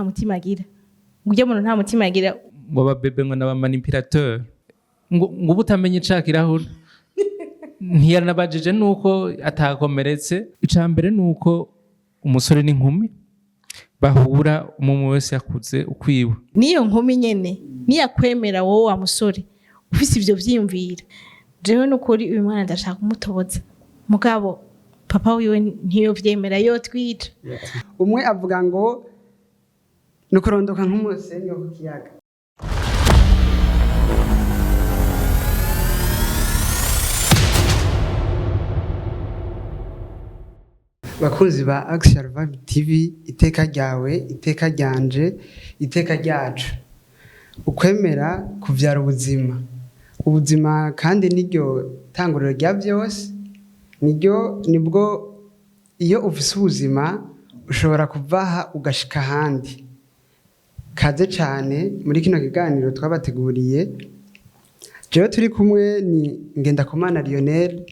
Nta mutima agira, urya muntu nta mutima agira. Ngo ababebe ngo n'aba manipulateurs, ngo uba utamenye ica kirahuri. Ntiyanabajije nuko atakomeretse. Ica mbere ni uko umusore n'inkumi bahura, umwe wese yakuze ukwiwe. N'iyo nkumi nyene niyakwemera wowe wa musore ufise ivyo vyiyumvira: "Jewe nukuri uyu mwana ndashaka kumutoboza," mugabo papa wiwe ntiyovyemera, yotwica. Umwe avuga ngo ni ukurondoka nk'umusenyi wo ku kiyaga. Bakunzi ba Action Vibe TV, iteka ryawe, iteka ryanje, iteka ryacu. Ukwemera kuvyara ubuzima. Ubuzima kandi niryo tanguriro rya byose, niryo nibwo. Iyo ufise ubuzima ushobora kuva aha ugashika ahandi. Kaze cyane muri kino kiganiro twabateguriye. Jewe turi kumwe ni Ngendakumana Lionel.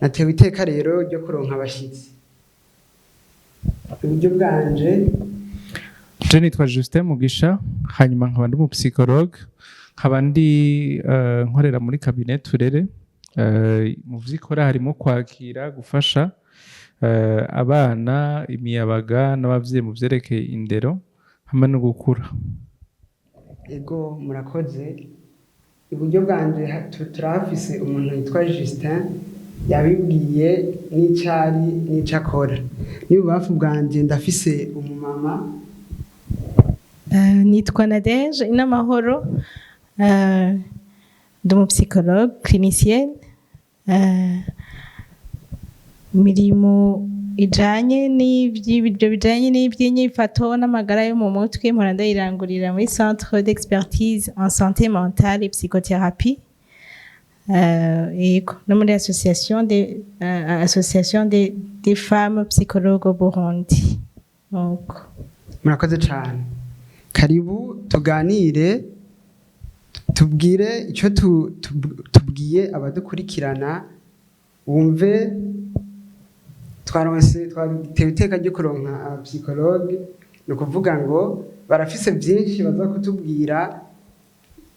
Natewe iteka rero ryo kuronka abashyitsi iburyo bwanje. Je nitwa Justin Mugisha, hanyuma nkaba ndi umupsychologue, nkaba ndi nkorera muri cabinet Turere. Mu vyikora harimo kwakira, gufasha abana, imiyabaga n'abavyeyi mu vyerekeye indero hamwe no gukura. Ego, murakoze. Iburyo bwanje turahafise umuntu yitwa Justin, yabibwiye n'icari n'ico akora. N'ibubamfu bwanje ndafise umumama. Nitwa Nadege Inamahoro, ndi umupsychologue clinicienne. Imirimo ijanye n'ivyo bijanye n'ivy'inyifato n'amagara yo mu mutwe mpora ndayirangurira muri Centre d'expertise en santé mentale et psychothérapie, yego, no muri association des femmes psychologues au Burundi. Nuko. Murakoze cyane. Karibu tuganire, tubwire icyo tubwiye abadukurikirana wumve. Twaronse, twatewe iteka ryo kuronka abapsychologue, ni ukuvuga ngo barafise byinshi baza kutubwira.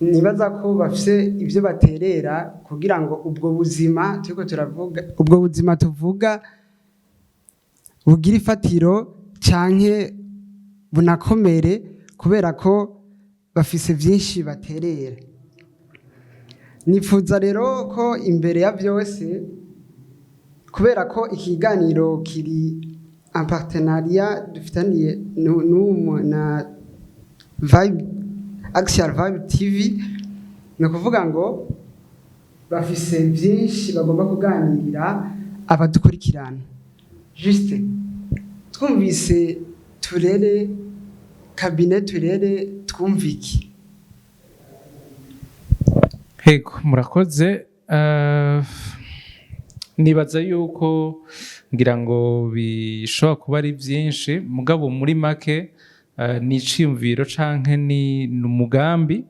Nibaza ko bafise ibyo baterera kugira ngo ubwo buzima turiko turavuga, ubwo buzima tuvuga, bugire ifatiro canke bunakomere, kubera ko bafise byinshi baterera. Nifuza rero ko imbere ya byose, kubera ko ikiganiro kiri en partenariat dufitaniye na Vibe, Axial Vibe TV, ni ukuvuga ngo bafise byinshi bagomba kuganirira abadukurikirana. Juste, twumvise Turere, cabinet Turere, twumva iki? Hego, murakoze. Nibaza yuko ngira ngo bishobora kuba ari byinshi, mugabo muri make ni iciyumviro canke ni umugambi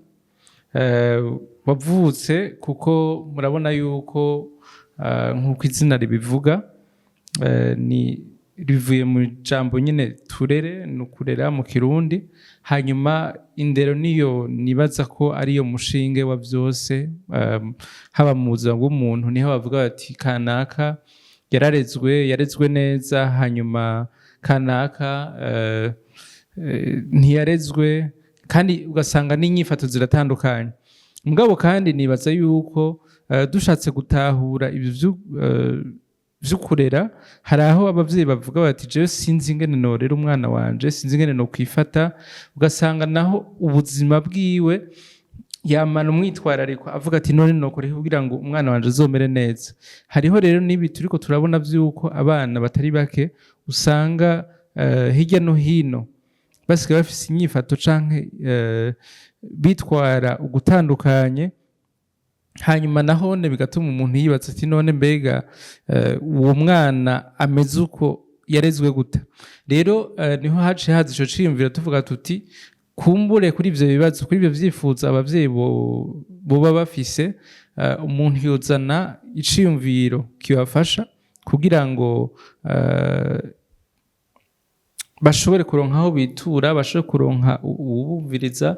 wavutse kuko murabona yuko nk'uko izina ribivuga, ni rivuye mu jambo nyine turere, ni ukurera mu Kirundi. Hanyuma indero niyo nibaza ko ariyo mushinge wa byose, haba mu buzima bw'umuntu. Niho bavuga bati kanaka yararezwe, yarezwe neza, hanyuma kanaka ntiyarezwe, kandi ugasanga n'inyifato ziratandukanye. Mugabo kandi nibaza yuko dushatse gutahura ibyo vy'ukurera, hari aho abavyeyi bavuga bati: "Jewe sinzi ingene norera umwana wanje, sinzi ingene nokwifata." Ugasanga naho ubuzima bwiwe yamana umwitwarariko, avuga ati: "None nokora iki kugira ngo umwana wanje azomere neza?" Hariho rero n'ibi turiko turabona vy'uko abana batari bake usanga hirya no hino basigaye bafise inyifato canke bitwara ugutandukanye. Hanyuma nahone bigatuma umuntu yibaza ati: "None mbega uwo mwana ameze uko yarezwe gute?" Rero niho haciye haza ico ciyumviro, tuvuga tuti kumbure kuri ivyo bibazo, kuri ivyo vyifuzo abavyeyi boba bafise, umuntu yozana iciyumviro kibafasha kugira ngo Bashobore kuronka aho bitura, bashobore kuronka uwubumviriza,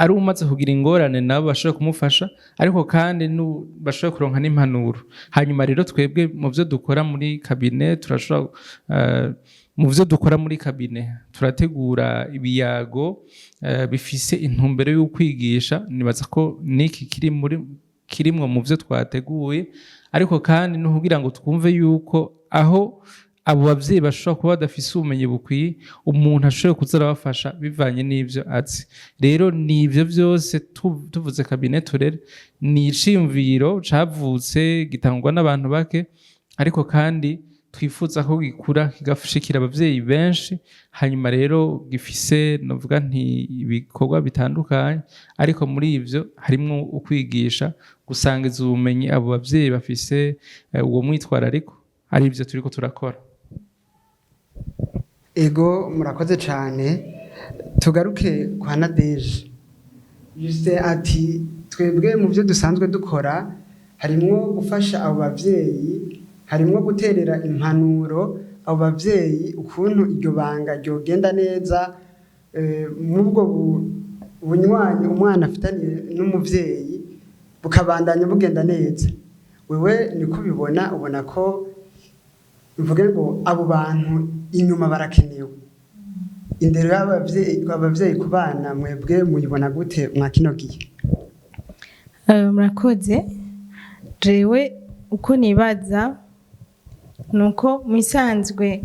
ari umaze kugira ingorane nabo bashobore kumufasha, ariko kandi bashobore kuronka n'impanuro. Hanyuma rero twebwe mu byo dukora muri cabinet, turashobora mu byo dukora muri cabinet turategura ibiyago bifise intumbero y'ukwigisha. Nibaza ko niki kiri muri kirimwo mu byo twateguye, ariko kandi no kugira ngo twumve yuko aho abo bavyeyi bashobora kuba badafise ubumenyi bukwiye, umuntu ashoboye kuza arabafasha bivanye n'ivyo azi. Rero ni ivyo vyose tuvuze cabinet Turere, ni iciyumviro cavutse gitangwa n'abantu bake, ariko kandi twifuza ko gikura kigashikira abavyeyi benshi. Hanyuma rero gifise, novuga nti, ibikorwa bitandukanye, ariko muri ivyo harimwo ukwigisha, gusangiza ubumenyi abo bavyeyi bafise uwo mwitwarariko, ari ivyo turiko turakora. Ego, murakoze cyane. Tugaruke kwa Nadeje. Juste ati twebwe mu byo dusanzwe dukora harimwo gufasha abo bavyeyi, harimwo guterera impanuro abo bavyeyi ukuntu iryo banga ryogenda neza mubwo bunywanyi umwana afitaniye n'umuvyeyi bukabandanya bugenda neza. Wewe niko ubibona? Ubona ko mvuge ngo abo bantu inyuma barakenewe? Indero y'abavyeyi, abavyeyi ku bana, mwebwe muyibona gute mwa kino gihe? Murakoze. Jewe uko nibaza nuko mu isanzwe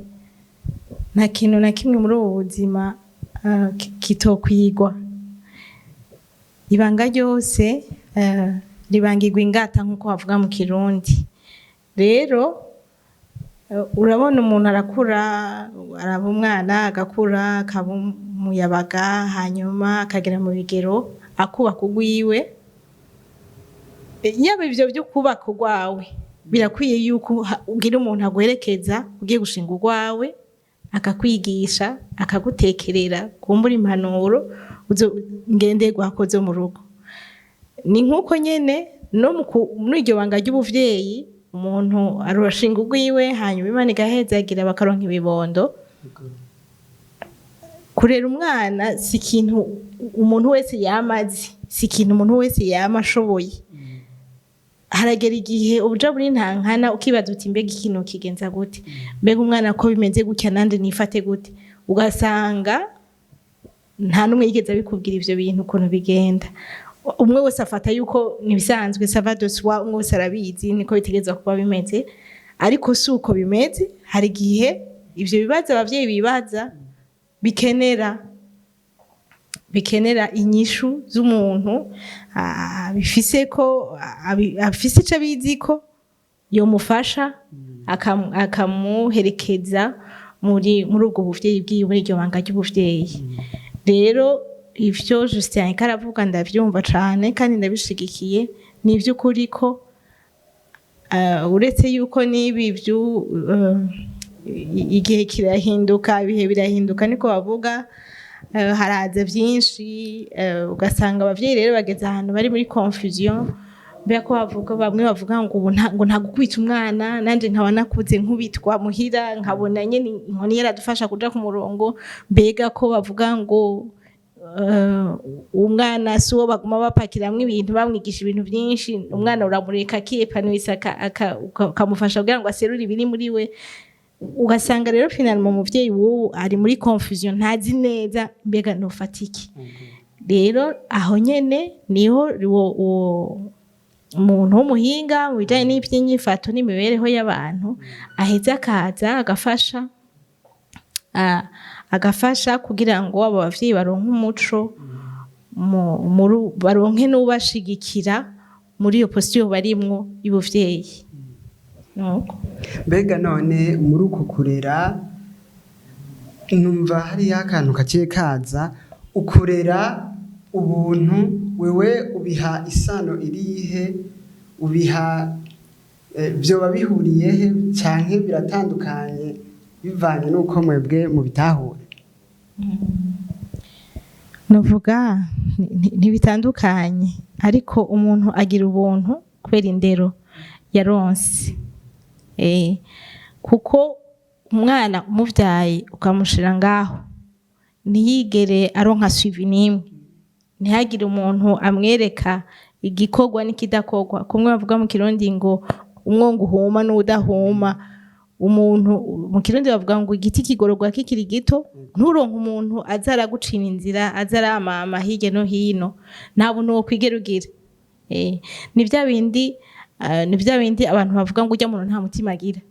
nta kintu na kimwe muri ubu buzima kitokwigwa. Ibanga ryose ribangirwa ingata, nk'uko bavuga mu Kirundi. Rero urabona, umuntu arakura, araba umwana agakura, akaba umuyabaga, hanyuma akagera mu bigero akubaka urwiwe. Yaba ivyo vyo kubaka urwawe, birakwiye yuko ugira umuntu aguherekeza ugiye gushinga urwawe, akakwigisha, akagutekerera, kumbura impanuro ngenderwako zo mu rugo. Ni nk'uko nyene no muri iryo banga ry'ubuvyeyi, umuntu arashinga urwiwe, hanyuma Imana igahezagira bakaronka ibibondo. Kurera umwana si ikintu umuntu wese yama azi, si ikintu umuntu wese yama ashoboye. Haragera igihe uja muri ntankana, ukibaza uti: "Mbega ikintu kigenza gute? Mbega umwana ko bimeze gutya, nande nifate gute?" Ugasanga nta n'umwe yigeze abikubwira ivyo bintu ukuntu bigenda. Umwe wese afata yuko nibisanzwe, ça va de soi, umwe wese arabizi, niko bitegerezwa kuba bimeze. Ariko si uko bimeze. Hari igihe ivyo bibazo abavyeyi bibaza bikenera inyishu z'umuntu bifise ko afise ico abizi ko yomufasha, akamuherekeza muri ubwo buvyeyi bwiwe, muri iryo banga ry'ubuvyeyi. Rero ivyo Justin ariko aravuga ndavyumva cane kandi ndabishigikiye. Ni ivy'ukuri ko uretse yuko n'ibi igihe kirahinduka, ibihe birahinduka, niko bavuga, haraza vyinshi, ugasanga abavyeyi rero bageze ahantu bari muri confusion. Mbega ko bavuga, bamwe bavuga ngo ubu ngo nta gukubita umwana, nanje nkaba nakuze nkubitwa muhira, nkabona nyene inkoni yaradufasha kuja ku murongo. Mbega ko bavuga ngo umwana si uwo baguma bapakiramwo ibintu, bamwigisha ibintu byinshi, umwana uramureka akiépanouissa, ukamufasha kugira ngo aserure ibiri muri we. Ugasanga rero finalement umuvyeyi w'ubu ari muri confusion, ntazi neza mbega nofata iki. Rero aho nyene niho uwo umuntu w'umuhinga mu bijanye n'ivy'inyifato n'imibereho y'abantu aheza akaza agafasha, agafasha kugira ngo abo bavyeyi baronke umuco, baronke n'ubashigikira muri iyo posture barimwo y'ubuvyeyi. Nuko. Mbega none muri uko kurera, numva hariyo akantu kaciye kaza, ukurera ubuntu, wewe ubiha isano irihe? Ubiha vyoba bihuriye he canke biratandukanye bivanye n'uko mwebwe mubitahura? Nuvuga ntibitandukanye, ariko umuntu agira ubuntu kubera indero yaronse, kuko Umwana umuvyaye ukamushira ngaho, ntiyigere aronka suivi n'imwe, ntihagire umuntu amwereka igikorwa n'ikidakorwa, kumwe bavuga mu Kirundi ngo umwongo uhuma n'uwudahuma. Umuntu mu Kirundi bavuga ngo igiti kigororwa kikiri gito. Nturonke umuntu aza aragucira inzira, aza aramama hirya no hino, nta buntu wokwigera ugira. Ni vya bindi abantu bavuga ngo urya muntu nta mutima agira,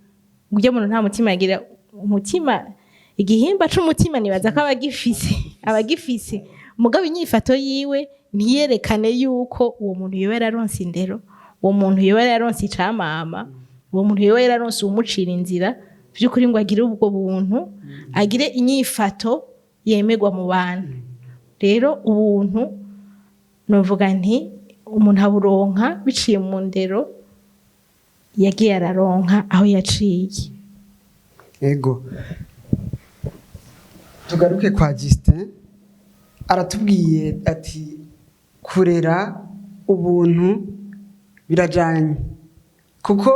ngo urya muntu nta mutima agira. Umutima, igihimba c'umutima, nibaza ko aba agifise, mugabo inyifato yiwe ntiyerekane yuko uwo muntu yoba yararonse indero, uwo muntu yoba yararonse icamama, uwo muntu yoba yararonse uwumucira inzira vy'ukuri, ngo agire ubwo buntu, agire inyifato yemerwa mu bantu. Rero ubuntu, novuga nti umuntu aburonka biciye mu ndero yagiye araronka aho yaciye. Ego, tugaruke kwa Justin. Aratubwiye ati kurera, ubuntu birajanye, kuko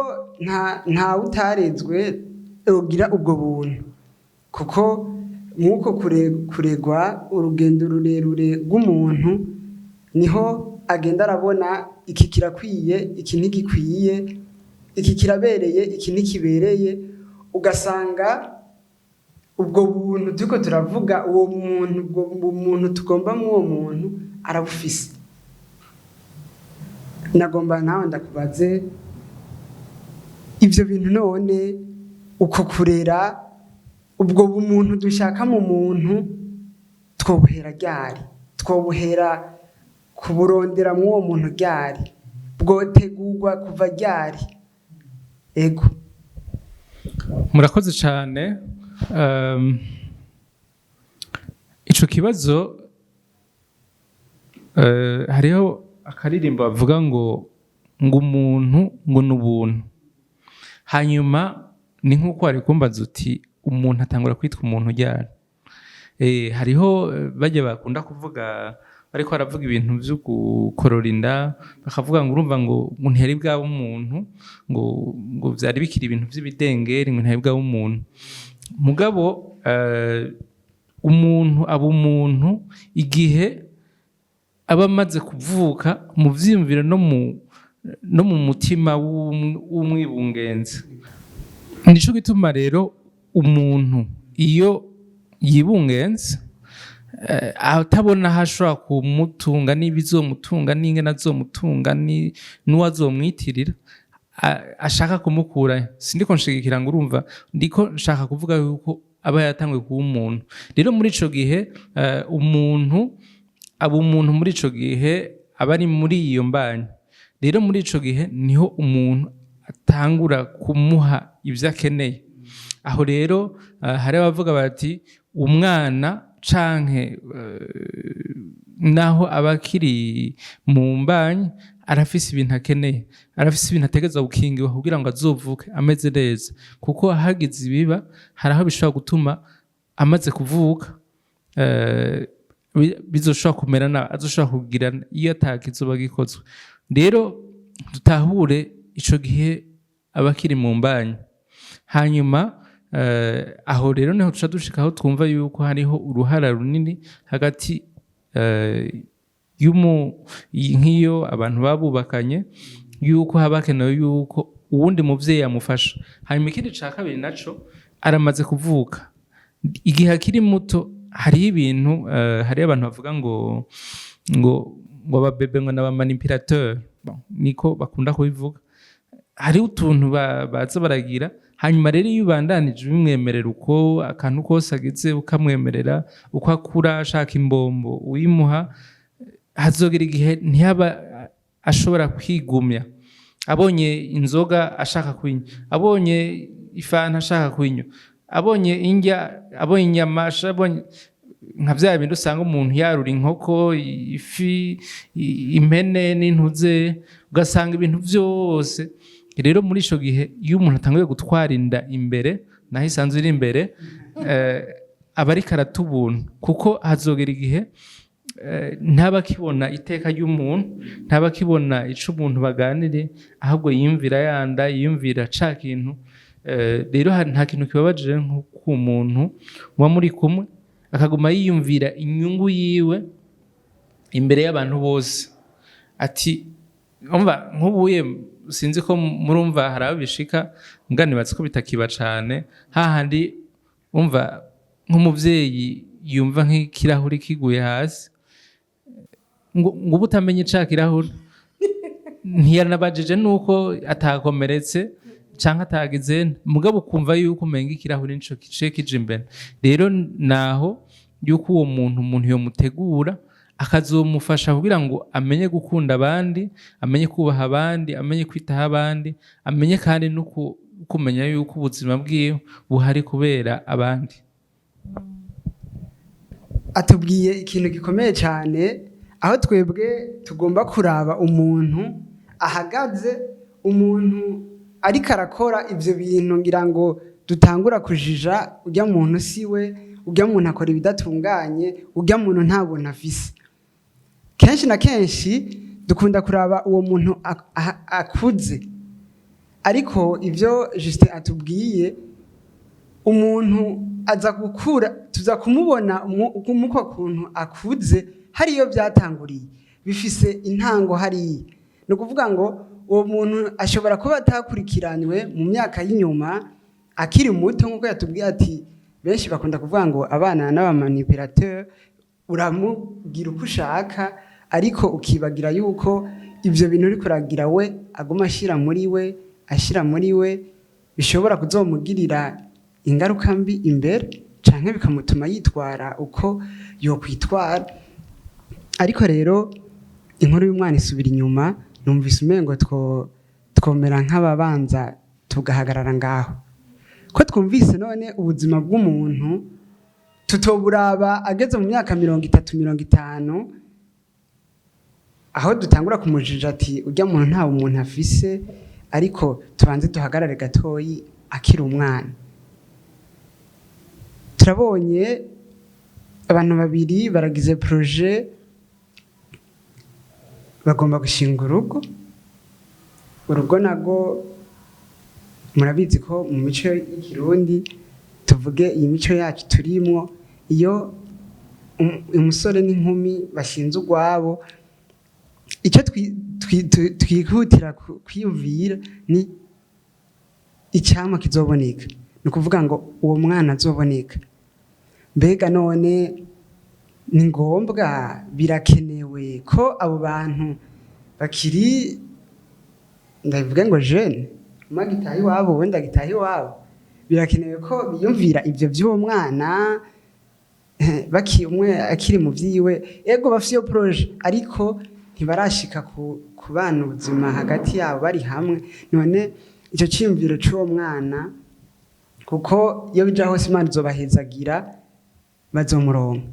nta utarezwe ugira ubwo buntu, kuko mw'uko kuregwa, urugendo rurerure rw'umuntu, niho agenda arabona iki kirakwiye, iki ntigikwiye, iki kirabereye, iki ntikibereye. Ugasanga ubwo buntu turiko turavuga, uwo muntu, ubwo muntu tugomba mw'uwo muntu arabufise. Nagomba nawe ndakubaze ivyo bintu. None uko kurera, ubwo bumuntu dushaka mu muntu, twobuhera ryari? Twobuhera kuburondera mw'uwo muntu ryari? Bwotegurwa kuva ryari? Ego. Murakoze cyane. Ico kibazo, hariho akaririmbo bavuga ngo umuntu ngo ni ubuntu. Hanyuma ni nk'uko wari kumbaza uti umuntu atangura kwitwa umuntu ryari? Hariho bajya bakunda kuvuga, bariko baravuga ibintu vyo gukorora inda, bakavuga ngo urumva ngo ntiyari bwabe umuntu, ngo vyari bikiri ibintu vy'ibidengeri, ngo ntiyari bwabe umuntu. Mugabo umuntu aba umuntu igihe aba amaze kuvuka mu vyiyumviro no mu mutima w'umwibungenzi. Nico gituma rero umuntu iyo yibungenze, atabona aho ashobora kumutunga n'ibizomutunga n'ingene azomutunga n'uwazomwitirira ashaka kumukurayo. Sindiko nshigikira ngo urumva, ndiko nshaka kuvuga yuko aba yatanguye kuba umuntu. Rero muri ico gihe, umuntu aba umuntu muri ico gihe aba ari muri iyo mbanyi. Rero muri ico gihe niho umuntu atangura kumuha ivyo akeneye. Aho rero hari abavuga bati umwana canke naho aba akiri mu mbanyi, arafise ibintu akeneye, arafise ibintu ategerezwa gukingirwa kugira ngo azovuke ameze neza, kuko hagize ibiba hari aho bishobora gutuma amaze kuvuka bizoshobora kumera nabi, azoshobora kugira iyo atakizoba gikozwe. Rero dutahure ico gihe aba akiri mu mbanyi. Hanyuma aho rero niho tuca dushika aho twumva yuko hariho uruhara runini hagati nk'iyo abantu baba bubakanye, yuko haba hakenewe yuko uwundi muvyeyi amufasha. Hanyuma ikindi ca kabiri naco, aramaze kuvuka, igihe akiri muto hariho ibintu, hariho abantu bavuga ngo ababebe ngo n'aba manipulateurs. Bon, niko bakunda kubivuga. Hariho utuntu baza baragira. Hanyuma rero iyo ubandanije ubimwemerera, uko akantu kose agize ukamwemerera, uko akura ashaka imbombo uyimuha, hazogera igihe ntiyaba ashobora kwigumya. Abonye inzoga ashaka kuyinywa, abonye ifanta ashaka kuyinywa, abonye indya, abonye inyama, abonye nka vya bindi usanga umuntu yarura inkoko, ifi, impene n'intuze, ugasanga ibintu vyose. Rero muri ico gihe iyo umuntu atanguye gutwara inda imbere, naho isanzwe iri imbere, aba ariko arata ubuntu, kuko hazogera igihe ntaba akibona iteka ry'umuntu, ntaba akibona ico umuntu baganire, ahubwo yiyumvira yanda, yiyumvira ca kintu. Rero nta kintu kibabaje nko ku muntu muba muri kumwe akaguma yiyumvira inyungu yiwe imbere y'abantu bose, ati umva, nk'ubuye sinzi ko murumva hari abo bishika, mbwa nibatse ko bitakiba cane, hahandi umva nk'umuvyeyi yumva nk'ikirahuri kiguye hasi, ngo uba utamenye ca kirahuri, ntiyanabajije nuko atakomeretse canke atagize, mugabo ukumva yuko umenga ikirahuri nico giciye kija imbere. Rero naho yuko uwo muntu, umuntu yomutegura, akazomufasha kugira ngo amenye gukunda abandi, amenye kubaha abandi, amenye kwitaho abandi, amenye kandi no kumenya yuko ubuzima bwiwe buhari kubera abandi. Atubwiye ikintu gikomeye cyane, aho twebwe tugomba kuraba umuntu ahagaze, umuntu ariko arakora ibyo bintu, ngira ngo dutangura kujija: ujya muntu si we, ujya muntu akora ibidatunganye, ujya muntu nta buntu afise. Kenshi na kenshi dukunda kuraba uwo muntu akuze, ariko ibyo Justin atubwiye, umuntu aza gukura, tuza kumubona muko kuntu akuze, hariyo byatanguriye, bifise intango hariya. Ni ukuvuga ngo uwo muntu ashobora kuba atakurikiranywe mu myaka y'inyuma akiri muto, nk'uko yatubwiye ati benshi bakunda kuvuga ngo abana n'aba manipulateurs, uramubwira uko ushaka, ariko ukibagira yuko ibyo bintu uri kuragira we aguma ashyira muri we, ashyira muri we, bishobora kuzomugirira ingaruka mbi imbere, canke bikamutuma yitwara uko yokwitwara. Ariko rero inkuru y'umwana isubira inyuma. Numvise umengo twomera nk'ababanza tugahagarara ngaho, ko twumvise none ubuzima bw'umuntu tutoburaba ageze mu myaka 30, 50, aho dutangura kumujija ati ujya muntu nta umuntu afise. Ariko tubanze duhagarare gatoyi akiri umwana. Turabonye abantu babiri baragize projet, bagomba gushinga urugo. Urugo nago murabizi ko mu mico y'ikirundi, tuvuge iyi mico yacu turimwo, iyo umusore n'inkumi bashinze urwabo, icyo twihutira kwiyumvira ni icyamwa kizoboneka, ni ukuvuga ngo uwo mwana azoboneka. Mbega none ni ngombwa, birakenewe ko abo bantu bakiri, ndabivuge ngo jeune, umwe agitaha iwabo, uwundi agitaha iwabo, birakenewe ko biyumvira ibyo by'uwo mwana baki umwe akiri mu vyiwe? Ego, bafise iyo projet, ariko ntibarashika ku bana ubuzima hagati yabo bari hamwe. None icyo ciyumviro c'uwo mwana, kuko iyo bija hose Imana izobahezagira, bazomuronka,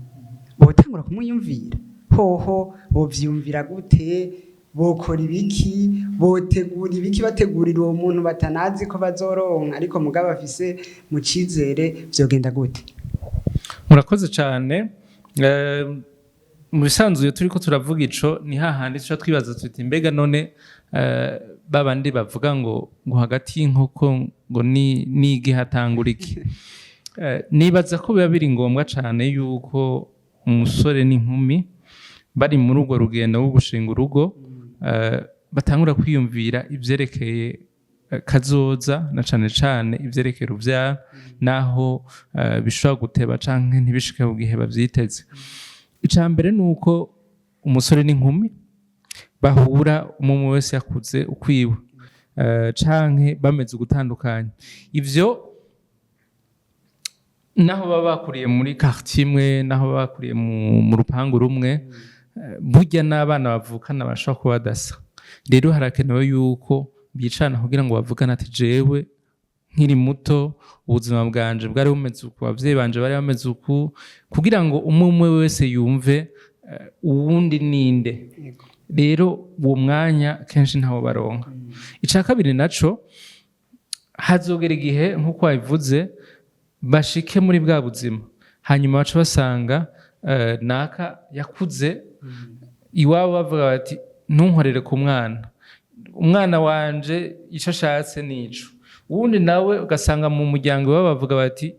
botangura kumwiyumvira hoho? Bovyiyumvira gute? Bokora ibiki? Botegura ibiki bategurira uwo muntu batanazi ko bazoronka, ariko mugabo bafise mu cizere? Vyogenda gute? Murakoze cyane. Mu bisanzwe iyo turiko turavuga ico, ni hahandi tuca twibaza tuti mbega none babandi bavuga ngo hagati y'inkoko ngo ni n'igi hatangura iki? Nibaza ko biba biri ngombwa cyane yuko umusore n'inkumi bari muri urwo rugendo rwo gushinga urugo batangura kwiyumvira ivyerekeye kazoza, na cane cane ivyerekeye uruvyaro, naho bishobora guteba canke ntibishike ku gihe bavyiteze. Ica mbere ni uko umusore n'inkumi bahura, umwe umwe wese yakuze ukwiwe canke bameze ugutandukanye. Ivyo naho baba bakuriye muri quartier imwe, naho baba bakuriye mu rupangu rumwe, burya n'abana bavukana bashobora kuba badasa. Rero harakenewe yuko bicarana kugira ngo bavugane ati jewe nkiri muto ubuzima bwanje bwari bumeze uku, abavyeyi banje bari bameze uku, kugira ngo umwe umwe wese yumve uwundi ninde. Rero uwo mwanya kenshi ntawo baronka. Ica kabiri naco, hazogera igihe, nk'uko wabivuze, bashike muri bwa buzima, hanyuma baca basanga naka yakuze iwabo bavuga bati ntunkorere ku mwana, umwana wanje ico ashatse nico. Uwundi nawe ugasanga mu muryango iwabo bavuga bati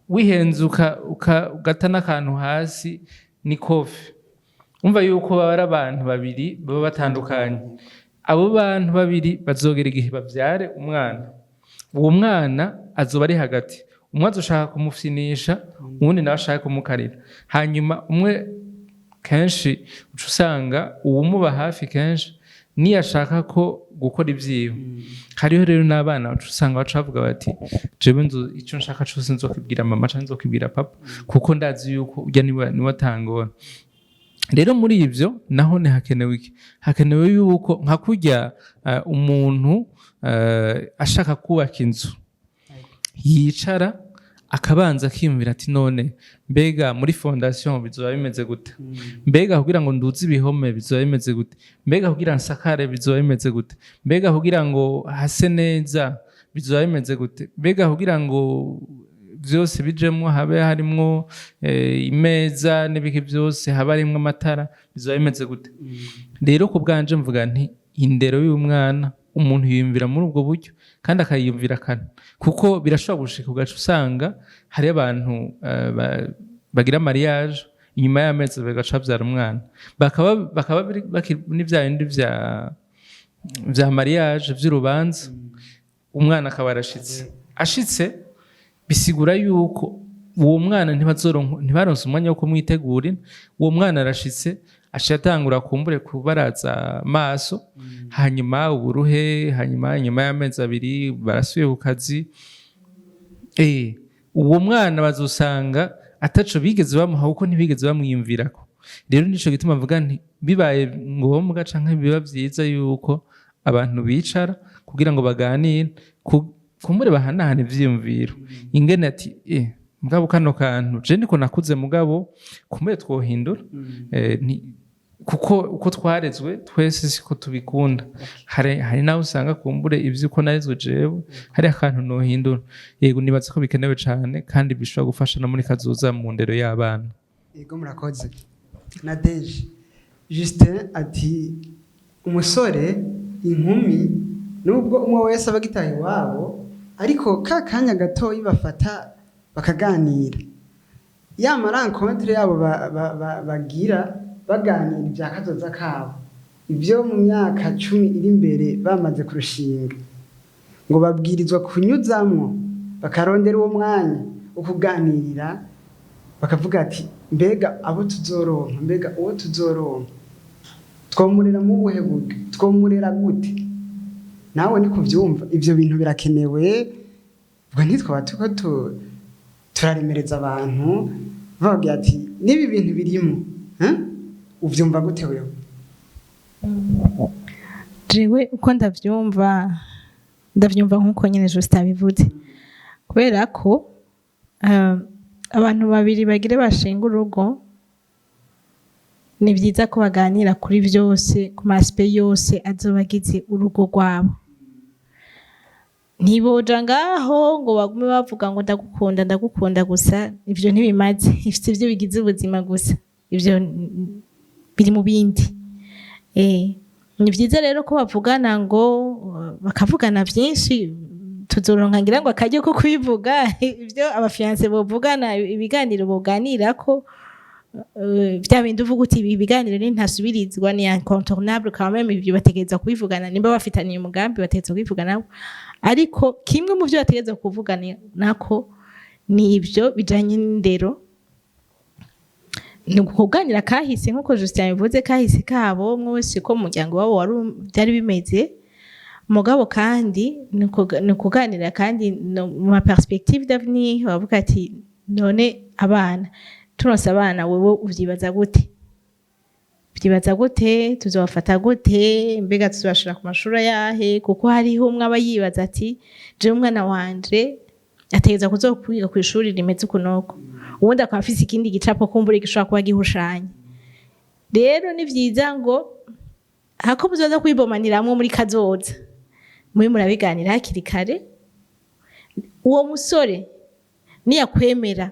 wihenze ugata n'akantu hasi ni kofi. Umva yuko baba ari abantu babiri baba batandukanye. Abo bantu babiri bazogera igihe bavyare umwana. Uwo mwana azoba ari hagati, umwe azoshaka kumufyinisha, uwundi nawe ashaka kumukarira. Hanyuma umwe kenshi uca usanga uwumuba hafi kenshi niyashaka ko gukora ivyiwe. Hariho rero n'abana uca usanga baca bavuga bati jewe nzo icyo nshaka cose nzokibwira mama canke nzokibwira papa, kuko ndazi yuko urya niwe atangora. Rero muri ivyo naho hakenewe iki? Hakenewe yuko nka kurya umuntu ashaka kubaka inzu yicara akabanza akiyumvira ati none mbega muri fondation bizoba bimeze gute? Mbega kugira ngo nduze ibihome bizoba bimeze gute? Mbega kugira nsakare bizoba bimeze gute? Mbega kugira ngo hase neza bizoba bimeze gute? Mbega kugira ngo byose bijemwo, habe harimwo imeza n'ibiki byose, habe harimwo amatara, bizoba bimeze gute? Rero ku bwanje mvuga nti indero y'umwana umuntu yiyumvira muri ubwo buryo kandi akayiyumvira kane, kuko birashobora gushika ugaca usanga hariyo abantu bagira mariage, inyuma y'amezi bagaca bavyara umwana, bakaba bakiri ni vya bindi vya mariage vy'urubanza. Umwana akaba arashitse. Ashitse bisigura yuko uwo mwana ntibaronse umwanya wo kumwitegurira. Uwo mwana arashitse, aciye atangura kumbure kubaraza amaso, hanyuma uburuhe, hanyuma inyuma y'amezi 2 barasubiye ku kazi. Uwo mwana bazosanga ataco bigeze bamuha, kuko ntibigeze bamwiyumvirako. Rero nico gituma mvuga nti bibaye ngombwa canke biba vyiza yuko abantu bicara kugira ngo baganire, kumbure bahanahane ivyiyumviro, ingene ati mugabo kano kantu je niko nakuze, mugabo kumbure twohindura. Kuko uko twarezwe twese siko tubikunda. Hari naho usanga kumbure ivyo uko narezwe jewe hari akantu nohindura. Yego, nibaza ko bikenewe cane kandi bishobora gufasha no muri kazoza mu ndero y'abana. Yego, murakoze. Na deje Justin ati umusore, inkumi, nubwo umwe wese aba agitaha iwabo, ariko ka kanya gatoyi bafata bakaganira, ya ma rencontres yabo bagira baganira ibya kazoza kabo, ibyo mu myaka 10 iri imbere bamaze kurushinga, ngo babwirizwa kunyuzamwo bakarondera uwo mwanya wo kuganirira, bakavuga ati mbega abo tuzoronka, mbega uwo tuzoronka twomurera mu buhe buryo, twomurera gute? Nawe ni kuvyumva, ivyo bintu birakenewe. Ubwo ntitwaba turiko turaremereza abantu bababwira ati n'ibi bintu birimo, hein? Uvyumva gute wewe? Jewe uko ndavyumva, ndavyumva nk'uko nyene Justin abivuze, kubera ko abantu babiri bagire bashinga urugo ni vyiza ko baganira kuri vyose, ku ma aspects yose azoba agize urugo rwabo. Ntiboja ngaho ngo bagume bavuga ngo ndagukunda, ndagukunda gusa. Ivyo ntibimaze, sivyo bigize ubuzima gusa, ivyo biri mu bindi. Ni vyiza rero ko bavugana, ngo bakavugana vyinshi. Tuzoronka ngira ngo akaryo ko kubivuga, ivyo aba fiancés bovugana, ibiganiro boganirako, vya bindi uvuga uti ibi biganiro ni ntasubirizwa, ni incontournable quand même. Ivyo bategereza kubivugana nimba bafitaniye umugambi, bategereza kubivugana. Ariko kimwe mu vyo bategereza kuvugana nako ni ivyo bijanye n'indero, ni ukuganira kahise nk'uko Justin yabivuze, kahise kabo umwe wese ko mu muryango wabo wari byari bimeze. Mugabo kandi ni ukuganira kandi no mu ma perspectives d'avenir, bavuga ati none abana, turonse abana, wewe uvyibaza gute? Uvyibaza gute? Tuzobafata gute? Mbega tuzobashira ku mashuri ayahe? Kuko hariho umwe aba yibaza ati jewe umwana wanje ategereza kuzokwiga kw'ishuri rimeze uku n'uku, uwundi akaba afise ikindi gicapo kumbure gishobora kuba gihushanye. Rero ni vyiza ngo hako muzoza kwibomaniramwo muri kazoza, muri murabiganira hakiri kare. Uwo musore niyakwemera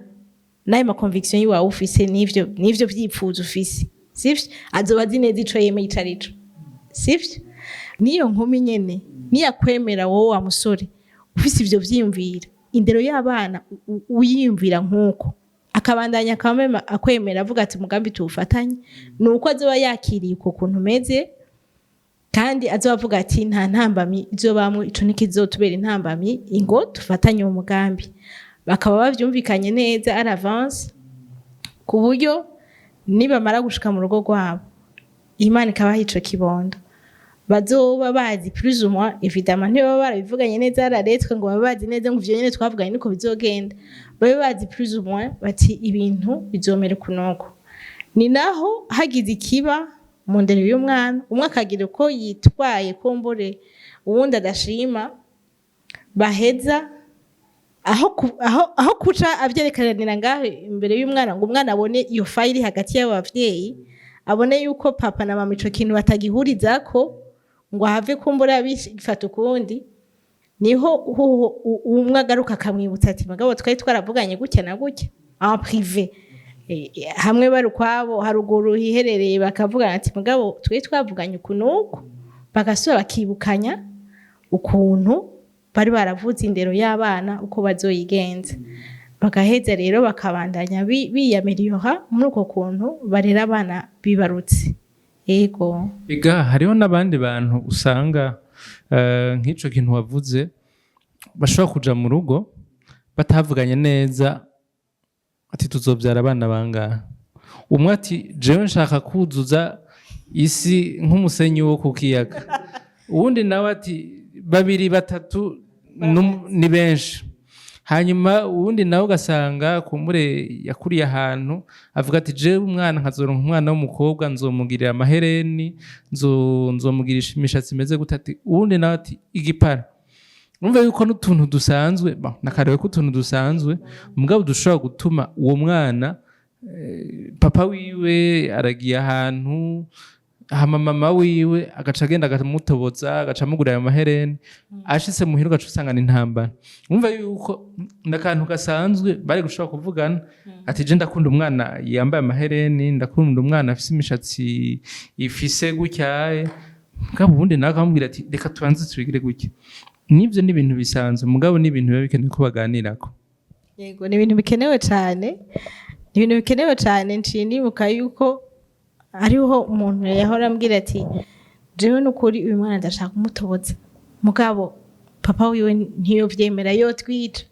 n'ayo ma convictions yiwawe ufise n'ivyo vyipfuzo ufise, sivyo? Azoba azi neza ico yemeye ico arico, sivyo? N'iyo nkumi nyene niyakwemera wowe wa musore. Ufise ivyo vyiyumvira, indero y'abana uyiyumvira nk'uko, akabandanya akamema, akwemera, avuga ati umugambi tuwufatanye, ni uko azoba yakiriye uko kuntu umeze, kandi azoba avuga ati nta ntambamyi izobamwo, ico ntikizotubera intambamyi, ingo tufatanye uwo mugambi. Bakaba bavyumvikanye neza à l'avance, ku buryo nibamara gushika mu rugo rwabo, Imana ikabaha ico kibondo, bazoba bazi plus ou moins. Évidemment ntibaba barabivuganye neza à la lettre ngo babe bazi neza ngo ivyo nyene twavuganye niko bizogenda. Babe bazi plus ou moins bati ibintu bizomera uku. Ni naho hagize ikiba mu ndero y'umwana, umwe akagira uko yitwaye kumbure uwundi adashima, baheza aho kuca avyerekanira ngaho imbere y'umwana, ngo umwana abone iyo faille hagati y'abo bavyeyi, abone yuko papa na mama ico kintu batagihurizako, ngo ahave kumbura bifata ukundi, niho umwe agaruka akamwibutsa ati mugabo twari twaravuganye gutya na gutya en privé. Hamwe bari ukwabo haruguru hiherereye, bakavugana ati mugabo twari twavuganye uku n'uku, bagasubira bakibukanya ukuntu bari baravuze indero y'abana uko bazoyigenza, bagaheza rero bakabandanya biyaméliora muri uko kuntu barera abana bibarutse. Ego. Ega hariho n'abandi bantu usanga nk'ico kintu wavuze, bashobora kuja mu rugo batavuganye neza ati tuzovyara abana bangahe. Umwe ati jewe nshaka kuzuza isi nk'umusenyi wo ku kiyaga, uwundi nawe ati babiri, batatu ni benshi. Hanyuma uwundi nawe ugasanga kumbure yakuriye ahantu avuga ati jewe umwana nkazoronka umwana w'umukobwa nzomugirira amahereni, nzomugirisha imishatsi imeze gute, ati uwundi nawe ati igipara. Urumva yuko n'utuntu dusanzwe, bon, nakarewe ko utuntu dusanzwe mugabo dushobora gutuma uwo mwana, papa wiwe aragiye ahantu, hama mama wiwe agaca agenda akamutoboza, agaca amugurira ayo mahereni, ashitse muhira ugaca usanga ni intambara. Urumva yuko n'akantu gasanzwe bari gushobora kuvugana ati je ndakunda umwana yambaye amahereni, ndakunda umwana afise imishatsi ifise gutyaye, mugabo ubundi nawe akamubwira ati reka tubanze tubigire gutya. Nivyo ni ibintu bisanzwe, mugabo ni ibintu biba bikenewe ko baganirako. Yego, ni ibintu bikenewe cyane, ni ibintu bikenewe cyane. Nciye nibuka yuko hariho umuntu yahora ambwira ati jewe n'ukuri uyu mwana ndashaka kumutoboza, mugabo papa wiwe ntiyovyemera, yotwica.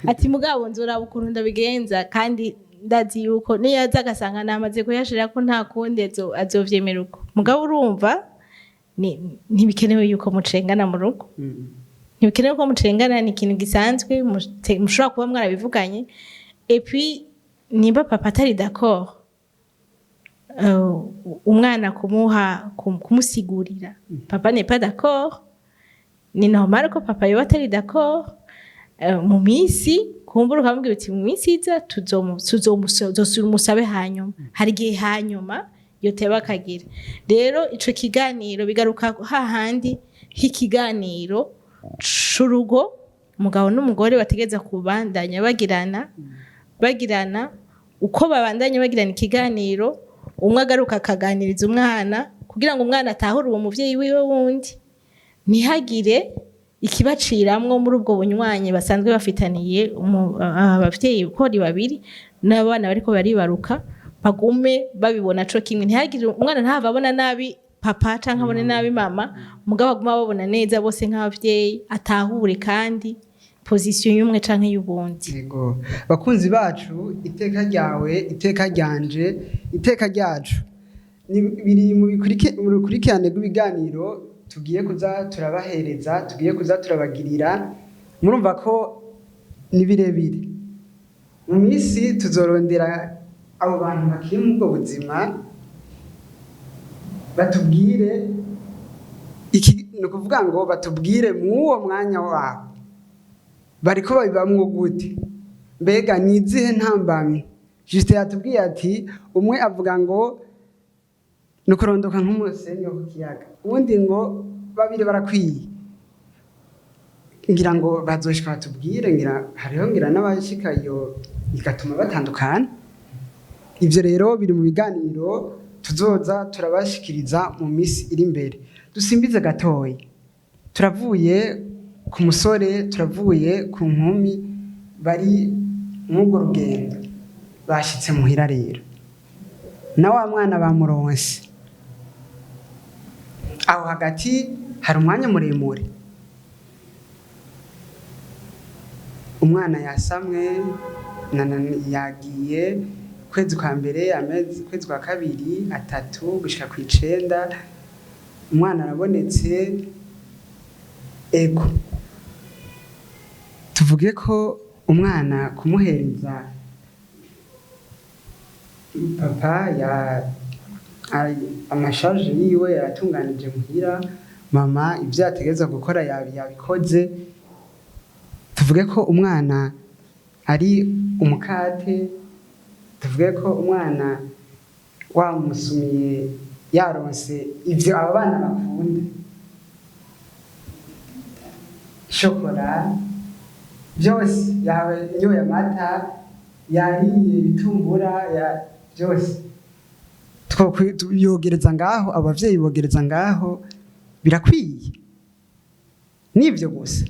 Ati mugabo nzoraba ukuntu ndabigenza, kandi ndazi yuko niyo aza agasanga namaze kuyashirako, nta kundi azovyemera uko. Mugabo urumva ntibikenewe yuko mucengana mu rugo, ntibikenewe ko mucengana, ni ikintu gisanzwe mushobora kuba mwarabivuganye. Et puis nimba papa atari d'accord, umwana kumuha kumusigurira papa n'est pas d'accord, ni normal ko papa yoba atari d'accord. Mu minsi kumbura ukamubwira uti mu minsi iza tuzosubira umusabe, hanyuma hari igihe hanyuma yoteba akagira. Rero ico kiganiro bigaruka hahandi h'ikiganiro c'urugo, umugabo n'umugore bategereza kubandanya bagirana. Uko babandanya bagirana ikiganiro, umwe agaruka akaganiriza umwana kugira ngo umwana atahure uwo muvyeyi wiwe wundi, ntihagire ikibaciramwo muri ubwo bunywanyi basanzwe bafitaniye abavyeyi uko ari babiri n'abana bariko baribaruka, bagume babibona co kimwe, ntihagire umwana ntahava abona nabi papa canke abone nabi mama, mugabo aguma babona neza bose nk'abavyeyi, atahure kandi position y'umwe canke y'ubundi. Yego, bakunzi bacu, iteka ryawe, iteka ryanje, iteka ryacu biri mu rukurikirane rw'ibiganiro tugiye kuza turabahereza, tugiye kuza turabagirira. Murumva ko ni birebire. Mu minsi tuzorondera abo bantu bakiri muri ubwo buzima batubwire iki, ni ukuvuga ngo batubwire mw'uwo mwanya wabo bariko babibamwo gute, mbega ni izihe ntambamyi. Justin yatubwiye ati umwe avuga ngo ni ukurondoka nk'umusenyi wo ku kiyaga, uwundi ngo babiri barakwiye. Ngira ngo bazoshika batubwire, ngira hariho ngira n'abashika iyo bigatuma batandukana. Ivyo rero biri mu biganiro tuzoza turabashikiriza mu minsi iri imbere. Dusimbize gatoyi, turavuye. ku musore, turavuye ku nkumi bari mw'urwo rugendo, bashitse muhira rero na wa mwana bamuronse. Aho hagati hari umwanya muremure, umwana yasamwe, yagiye ukwezi kwa mbere, amezi, ukwezi kwa kabiri, atatu, gushika ku 9, umwana arabonetse. Ego, tuvuge ko umwana kumuhereza papa ya ama charges yiwe yatunganije muhira, mama ibyo yategerezwa gukora yabikoze. Tuvuge ko umwana ari umukate, tuvuge ko umwana wamusumiye yaronse ibyo aba bana bakunda, shokora byose, yanyoye amata, yariye ibitumbura, ya byose, yogereza ngaho, abavyeyi bogereza ngaho, birakwiye? Nivyo gusa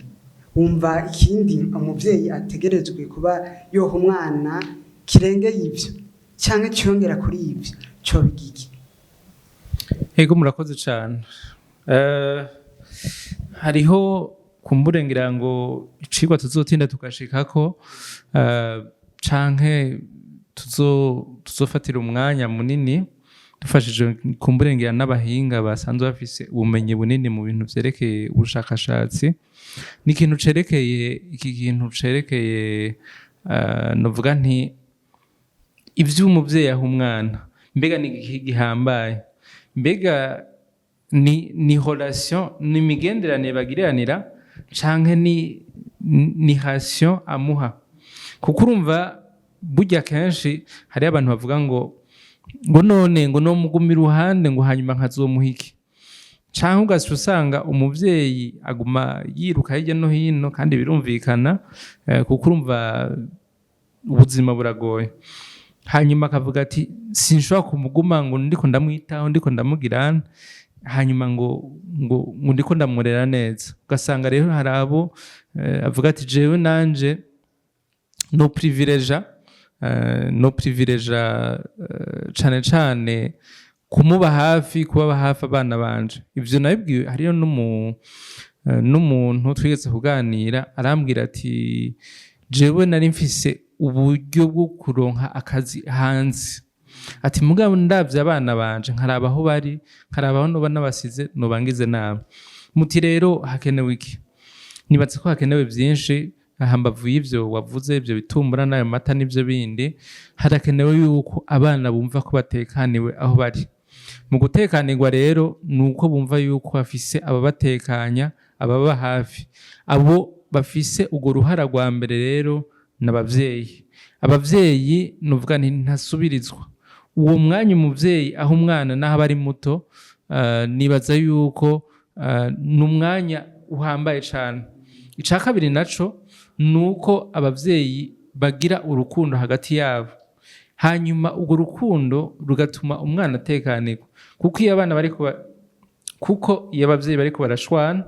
wumva ikindi umuvyeyi ategerejwe kuba yoha umwana kirengeye ivyo canke ciyongera kuri ivyo coba igiki? Ego, murakoze cyane. Hariho kumbure ngira ngo icigwa tuzotinda tugashikako, canke tuzofatira umwanya munini dufashije kumbure ngira n'abahinga basanzwe bafise ubumenyi bunini mu bintu vyerekeye ubushakashatsi. Ni ikintu cerekeye iki kintu cerekeye, novuga nti ivyo umuvyeyi aha umwana, mbega ni igiki gihambaye? Mbega ni relation, ni imigenderanire bagiriranira, canke ni ration amuha? Kuko urumva burya kenshi hariyo abantu bavuga ngo none ngo nomuguma iruhande, ngo hanyuma nkazomuha iki? Canke ugaca usanga umuvyeyi aguma yiruka hirya no hino, kandi birumvikana, kuko urumva ubuzima buragoye. Hanyuma akavuga ati: "Sinshobora kumuguma ngo ndiko ndamwitaho, ndiko ndamugira, hanyuma ngo ndiko ndamurera neza." Ugasanga rero hari abo avuga ati: "Jewe nanje no privilégia cane cane kumuba hafi, kubaba hafi abana banje." Ivyo nabibwiwe hariyo n'umuntu twigeze kuganira, arambwira ati: "Jewe nari mfise uburyo bwo kuronka akazi hanze," ati, "mugabo ndavye abana banje, nkaraba aho bari, nkaraba aho noba nabasize, noba ngize nabi." Muti rero hakenewe iki? Nibatse ko hakenewe vyinshi hambavu y'ivyo wavuze, ivyo bitumbura n'ayo mata n'ivyo bindi. Harakenewe yuko abana bumva ko batekaniwe aho bari. Mu gutekanirwa rero ni uko bumva yuko bafise ababatekanya, ababa hafi. Abo bafise urwo ruhara rwa mbere rero ni abavyeyi. Abavyeyi nuvuga nti ntasubirizwa. Uwo mwanya umuvyeyi aho umwana n'aho aba ari muto, nibaza yuko ni umwanya uhambaye cane. Ica kabiri naco ni uko abavyeyi bagira urukundo hagati yabo, hanyuma urwo rukundo rugatuma umwana atekanirwa, kuko iyo abavyeyi bariko barashwana,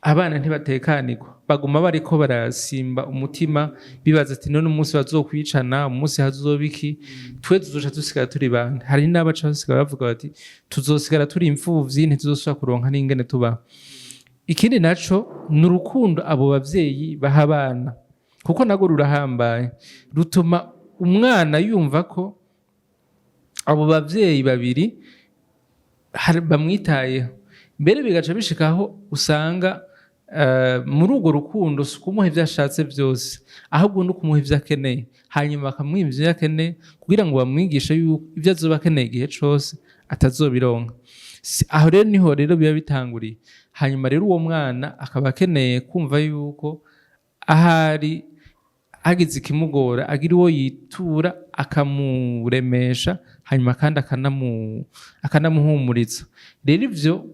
abana ntibatekanirwa, baguma bariko barasimba umutima, bibaza ati: "None umunsi bazokwicana, umunsi hazoba iki, twe tuzoca dusigara turi bande?" Hari n'abaca basigara bavuga bati: "Tuzosigara turi imfuvyi, ntituzosubira kuronka n'ingene tubaho." Ikindi naco ni urukundo abo bavyeyi baha abana, kuko narwo rurahambaye, rutuma umwana yumva ko abo bavyeyi babiri bamwitayeho. Mbere bigaca bishikaho usanga muri urwo rukundo si ukumuha ivyo ashatse vyose, ahubwo no kumuha ivyo akeneye, hanyuma bakamuha ivyo akeneye kugira ngo bamwigishe yuko ivyo azoba akeneye igihe cose atazobironka. Aho rero niho rero biba bitanguriye. Hanyuma rero uwo mwana akaba akeneye kumva yuko ahari hagize ikimugora agira uwo yitura akamuremesha, hanyuma kandi akanamuhumuriza. Rero ivyo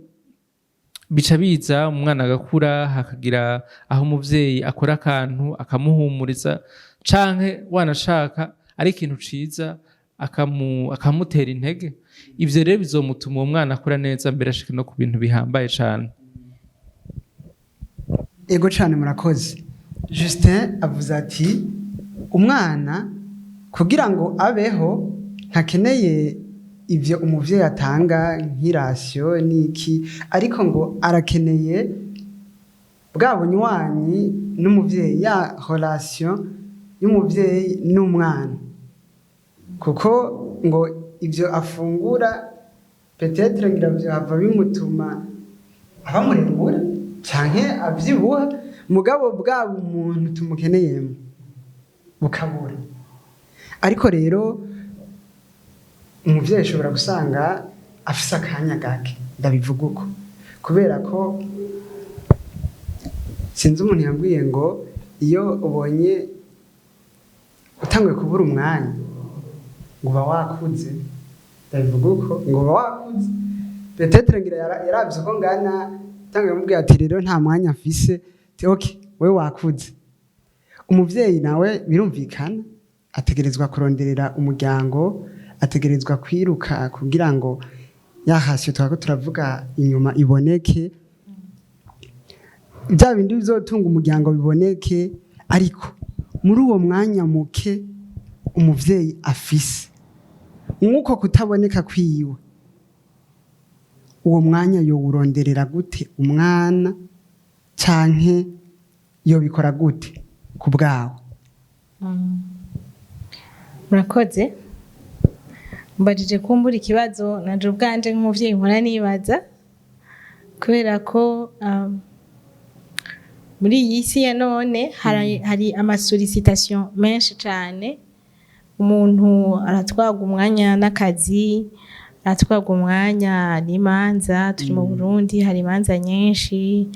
bica biza, umwana agakura, hakagira aho umuvyeyi akora akantu akamuhumuriza, canke wanashaka ari ikintu ciza akamutera intege. Ivyo rero bizomutuma uwo mwana akura neza, mbere ashike no ku bintu bihambaye cane. Ego cyane, murakoze. Justin avuze ati umwana kugira ngo abeho ntakeneye ibyo umuvyeyi atanga nk'i ration n'iki, ariko ngo arakeneye bwa bunywanyi n'umuvyeyi, ya relation y'umuvyeyi n'umwana, kuko ngo ibyo afungura peut-être ngira vyohava bimutuma aba muremure canke avyibuha, mugabo bwa umuntu tumukeneyemo bukabura. Ariko rero umuvyeyi ashobora gusanga afise akanya gake. Ndabivuga uko kubera ko sinzi umuntu yambwiye ngo iyo ubonye utanguye kubura umwanya ngo uba wakuze. Ndabivuga uko ngo uba wakuze, peut-être ngira yaravye uko ngana, tanguye kumubwira ati rero nta mwanya mfise, ati ok, wewe wakuze. Umuvyeyi nawe birumvikana ategerezwa kuronderera umuryango, ategerezwa kwiruka kugira ngo ya ration twako turavuga inyuma iboneke, bya bindi bizotunga umuryango biboneke. Ariko muri uwo mwanya muke umuvyeyi afise, nk'uko kutaboneka kwiwe, uwo mwanya yowuronderera gute umwana, canke yobikora gute ku bwawe? Murakoze. Mbajije kumbura ikibazo nanje ubwanje nk'umuvyeyi mpora nibaza, kubera ko muri iyi si ya none hari ama sollicitation menshi cane. Umuntu aratwarwa umwanya n'akazi, aratwarwa umwanya n'imanza, turi mu Burundi hari imanza nyinshi,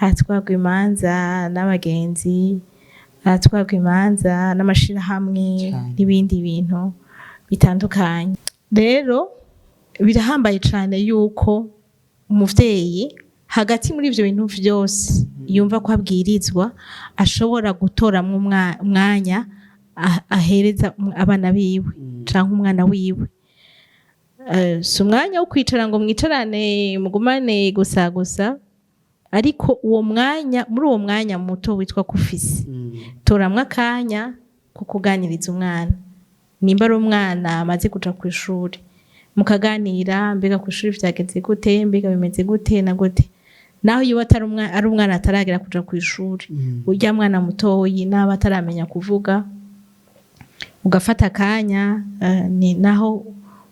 aratwarwa imanza n'abagenzi, aratwarwa imanza n'amashirahamwe n'ibindi bintu bitandukanye. Rero birahambaye cane yuko umuvyeyi hagati muri ivyo bintu vyose yumva ko abwirizwa, ashobora gutoramwo umwanya ahereza abana biwe canke umwana wiwe. Si umwanya wo kwicara ngo mwicarane mugumane gusa gusa, ariko uwo mwanya, muri uwo mwanya muto witwa kufise, toramwo akanya ko kuganiriza umwana. Nimba ari umwana amaze kuja kw'ishuri, mukaganira: mbega kw'ishuri vyagenze gute? Mbega bimeze gute na gute? Naho iyo atari ari umwana ataragera kuja kw'ishuri, urya mwana mutoyi naba ataramenya kuvuga, ugafata akanya, ni naho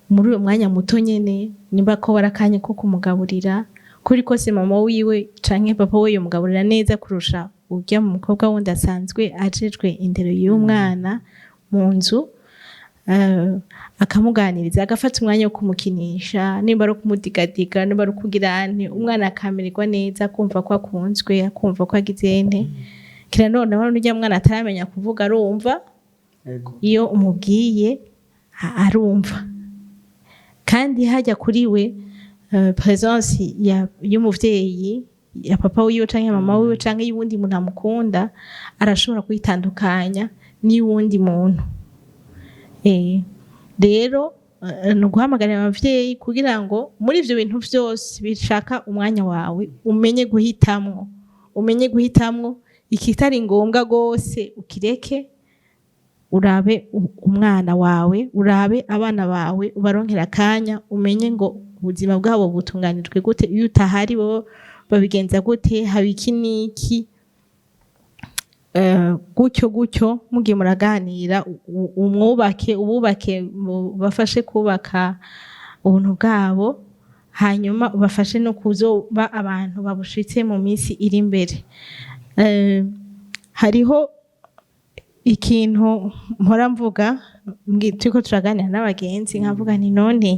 muri uwo mwanya muto nyene, nimba ko bari akanya ko kumugaburira, kuri kose mama wiwe canke papa we yomugaburira neza kurusha urya mukobwa wundi asanzwe ajejwe indero y'umwana mu nzu, akamuganiriza, agafata umwanya wo kumukinisha, nimba ari ukumudigadiga, nimba ari ukugira nte, umwana akamererwa neza, akumva ko akunzwe, akumva ko agize nte. Kira noneho n'urya mwana ataramenya kuvuga arumva. Iyo umubwiye arumva, kandi hajya kuri we présence y'umuvyeyi, ya papa wiwe canke mama wiwe canke y'uwundi muntu amukunda, arashobora kuyitandukanya n'iy'uwundi muntu. Rero ni uguhamagarira abavyeyi kugira ngo muri ivyo bintu vyose bishaka umwanya wawe umenye guhitamwo, umenye guhitamwo ikitari ngombwa gose ukireke, urabe umwana wawe, urabe abana bawe, ubaronkera akanya, umenye ngo ubuzima bwabo butunganijwe gute, iyo utahari bo babigenza gute, haba iki n'iki. Gutyo gutyo mugiye muraganira, umwubake, ububake, bafashe kubaka ubuntu bwabo, hanyuma ubafashe no kuzoba abantu babushitse mu minsi iri imbere. Hariho ikintu mpora mvuga turiko turaganira n'abagenzi, nkavuga nti none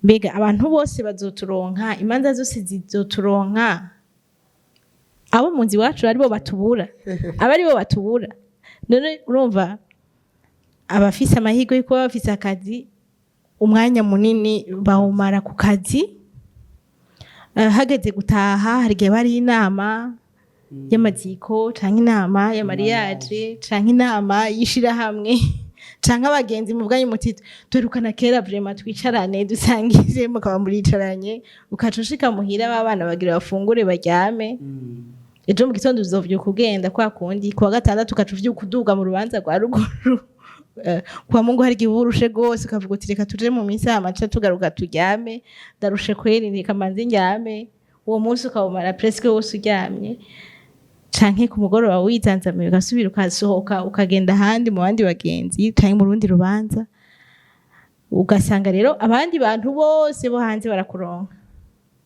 mbega abantu bose bazoturonka, imanza zose zizoturonka, abo mu nzu iwacu aribo batubura, aba aribo batubura? None urumva abafise amahirwe yo kuba bafise akazi, umwanya munini bawumara ku kazi. Hageze gutaha, hari igihe bari inama y'amaziko canke inama ya mariage canke inama y'ishirahamwe canke abagenzi muvuganye muti duherukana kera, vraiment twicarane dusangire, mukaba muricaranye, ukaca ushika muhira b'abana bagira bafungure baryame. Ejo mu gitondo uzovyuka ugenda kwa kundi, kuwa gatandatu ukaca uvyuka uduga mu rubanza rwa ruguru. Kwa Mungu hari igihe uba urushe rwose, ukavuga uti: "Reka tuje mu misa, hama tuce tugaruka turyame, ndarushe kweri, reka manze ndyame." Uwo munsi ukawumara presque wose uryamye, canke ku mugoroba wizanzamiye, ugasubira ukasohoka, ukagenda ahandi mu bandi bagenzi canke mu rundi rubanza. Ugasanga rero abandi bantu bose bo hanze barakuronka,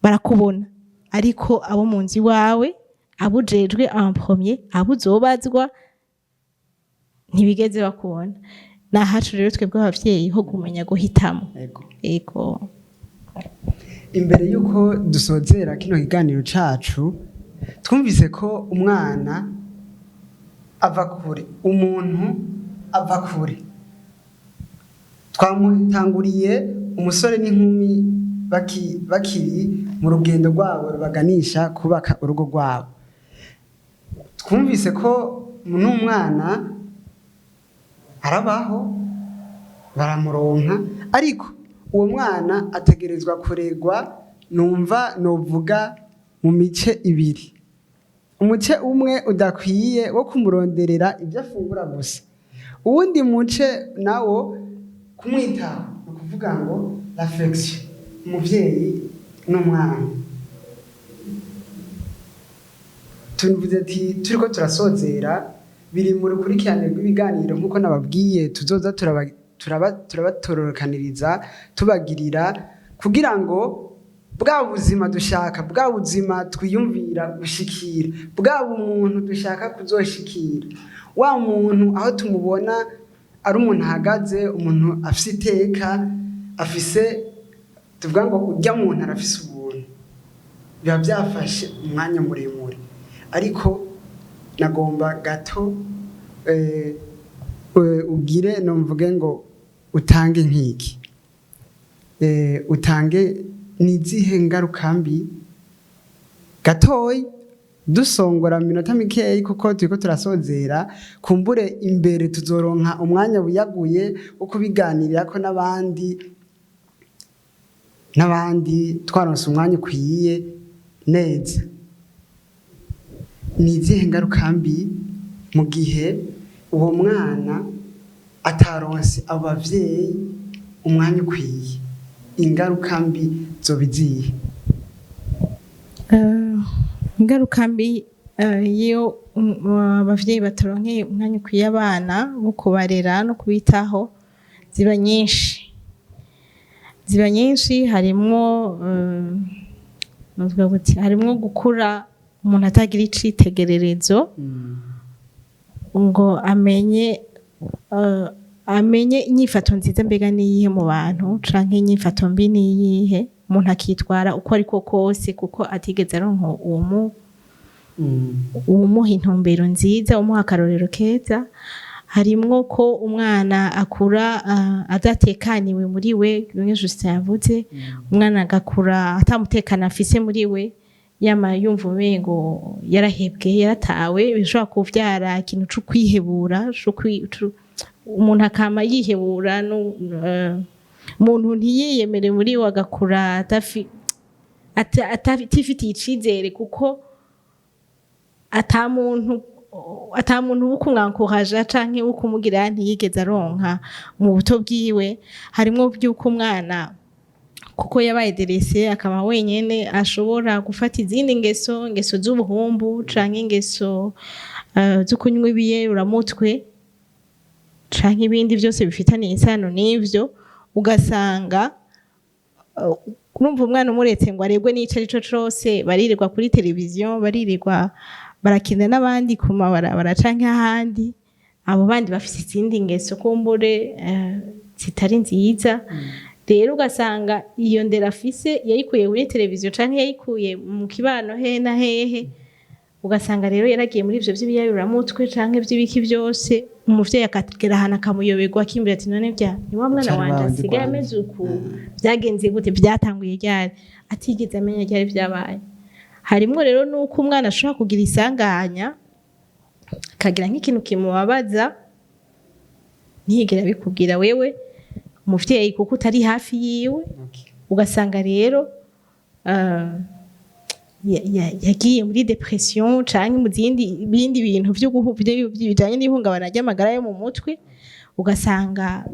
barakubona, ariko abo mu nzu iwawe, abo ujejwe en premier, abo uzobazwa, ntibigeze bakubona. Ni ahacu rero twebwe abavyeyi ho kumenya guhitamo. Ego. Imbere y'uko dusozera kino kiganiro cacu, twumvise ko umwana ava kure, umuntu ava kure. Twamutanguriye umusore n'inkumi bakiri mu rugendo rwabo rubaganisha kubaka urugo rwabo. Twumvise ko n'umwana arabaho, baramuronka, ariko uwo mwana ategerezwa kuregwa, numva novuga mu mice ibiri: umuce umwe udakwiye wo kumuronderera ibyo afungura gusa, uwundi muce nawo kumwitaho, ni ukuvuga ngo l'affection, umuvyeyi n'umwana. Tuvuze ati turiko turasozera, biri mu rukurikirane rw'ibiganiro nk'uko nababwiye tuzoza turabatorokaniriza, tubagirira kugira ngo bwa buzima dushaka, bwa buzima twiyumvira gushikira, bwa bumuntu dushaka kuzoshikira, wa muntu aho tumubona ari umuntu ahagaze, umuntu afise iteka, afise, tuvuga ngo urya muntu arafise ubuntu, biba byafashe umwanya muremure. Ariko nagomba gato ugire numvuge ngo utange nk'iki, utange nizihe ngaruka mbi gatoyi, dusongora mu minota mikeyi kuko turiko turasozera. Kumbure imbere tuzoronka umwanya wiyaguye wo kubiganirirako n'abandi n'abandi, twaronse umwanya ukwiye neza. Ni izihe ngaruka mbi mu gihe uwo mwana ataronse abo bavyeyi umwanya ukwiye? Ingaruka mbi zoba izihe? Ingaruka mbi iyo abavyeyi bataronkeye umwanya ukwiye abana wo kubarera no kubitaho ziba nyinshi, ziba nyinshi. Harimwo novuga gute, harimwo gukura umuntu atagira icitegererezo ngo amenye inyifato nziza mbega niyihe mu bantu, canke inyifato mbi niyihe. Umuntu akitwara uko ariko kose kuko atigeze aronka uwo uwumuha intumbero nziza, umuha akarorero keza. Harimwo ko umwana akura adatekaniwe muri we, bimwe Justin yavuze. Umwana agakura atamutekano afise muri we, yama yumva umengo yarahebwe, yaratawe. Bishobora kuvyara ikintu co kwihebura, umuntu akama yihebura, umuntu ntiyiyemere muri we, agakura atifitiye icizere, kuko ata muntu wo kumwankoraja canke wo kumugira ntiyigeze aronka mu buto bwiwe. Harimwo by'uko umwana, kuko yabaye délaissé, akaba wenyene, ashobora gufata izindi ngeso, ingeso z'ubuhumbu canke ingeso zo kunywa ibiyayuramutwe canke ibindi byose bifitaniye isano n'ivyo. Ugasanga urumva, umwana umuretse ngo arebwe n'ico ari cyo cose, baririrwa kuri televiziyo, baririrwa barakina n'abandi ku mabarabara canke ahandi, abo bandi bafise izindi ngeso kumbure zitari nziza. Rero ugasanga iyo ndero afise yayikuye muri televiziyo canke yayikuye mu kibano hehe na hehe. Ugasanga rero yaragiye muri ivyo vy'ibiyayuramutwe canke vy'ibiki byose, umuvyeyi akagera ahantu akamuyoberwa, akimbwira ati: "None vya ni wa mwana Cari wanje wawundi asigaye rwanje." ameze uku? Vyagenze gute? Vyatanguye ryari?" Atigeze amenya ryari vyabaye. Harimwo rero nuko umwana ashobora kugira isanganya, akagira nk'ikintu kimubabaza, ntiyigera abikubwira wewe umuvyeyi kuko utari hafi yiwe. Ugasanga rero yagiye muri dépression canke mu zindi bindi bintu bijanye n'ihungabana ry'amagara yo mu mutwe. Ugasanga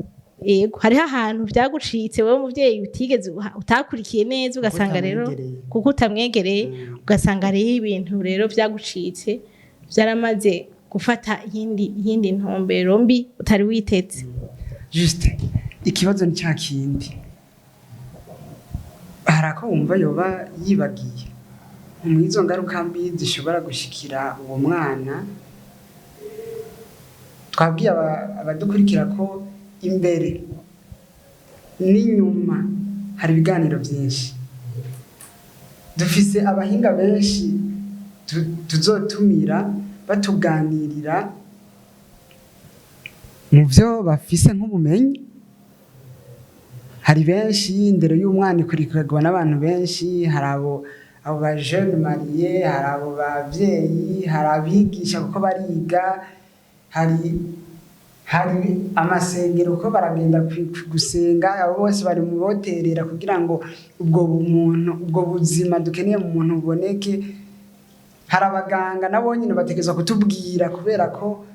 yego, hariho ahantu vyagucitse wowe muvyeyi utigeze utakurikiye neza, ugasanga rero utamwegereye. Kuko utamwegereye, ugasanga rero ibintu rero vyagucitse vyaramaze gufata iyindi ntumbero mbi utari witeze. Juste ikibazo ni cya kindi, hari ako wumva yoba yibagiye mu izo ngaruka mbi zishobora gushikira uwo mwana? Twabwiye abadukurikira ko imbere n'inyuma hari ibiganiro byinshi, dufise abahinga benshi tuzotumira batuganirira mu byo bafise nk'ubumenyi. Hari benshi, indero y'umwana ikurikirwa n'abantu benshi. Hari abo ba jeunes mariés, hari abo bavyeyi, hari abigisha kuko bariga, hari amasengero kuko baragenda gusenga. Abo bose bari mu boterera kugira ngo ubwo bumuntu, ubwo buzima dukeneye mu muntu buboneke. Hari abaganga nabo nyine bategerezwa kutubwira, kubera ko